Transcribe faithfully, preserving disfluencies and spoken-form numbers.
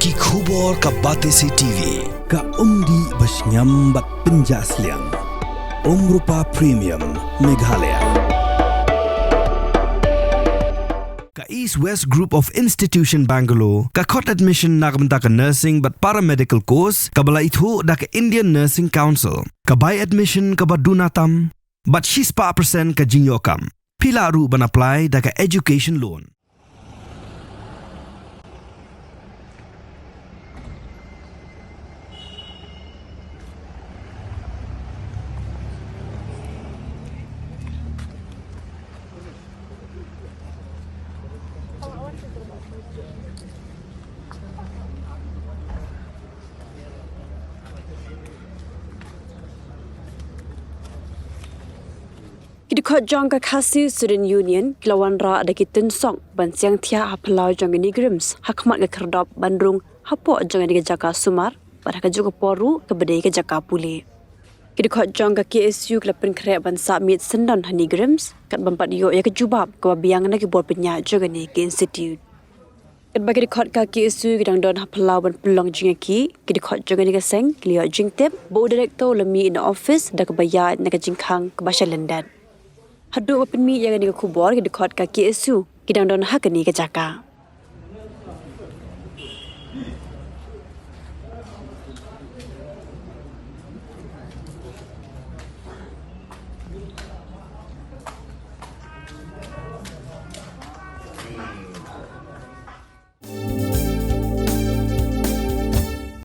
Ki khubor ka Batesi T V, ka umdih ba shngiam bad pynjah sliang. Umrupa Premium, Meghalaya. Ka East West Group of Institution Bangalore, ka khot admission na ka bynta ka nursing bad paramedical course, kaba la ithuh da ka Indian Nursing Council, ka bai admission kaba duna tam, bad shispah percent ka jingïoh kam. Phi lah ruh ban apply da ka education loan. Ki dkhot jong ka Khasi Student Union ki la wanrah da ki tynsong ban siang thiah ha phyllaw jong ka NEIGRIHMS ha khmat ka khyrdop ban rung hapoh jong kane ka jaka sumar bad ha kajuh ka por ruh kaba dei ka jaka pule. Ki dkhot jong ka K S U ki la pynkhreh ban sah miet syndon ha NEIGRIHMS katba ym pat ïoh ïa ka jubab kaba biang na ki bor pynïaid jong kane ka institute. Katba ki dkhot ka K S U ki dang don ha phyllaw ban pynlong jingïakhih, ki dkhot jong kane ka seng ki la ïoh jingtip ba u director u la mih na office da kaba ïaid na ka jingkhang kaba sha lyndet. Haduh ba pynmih ïa kane ka khubor, ki dkhot ka K S U ki dang don ha kane ka jaka.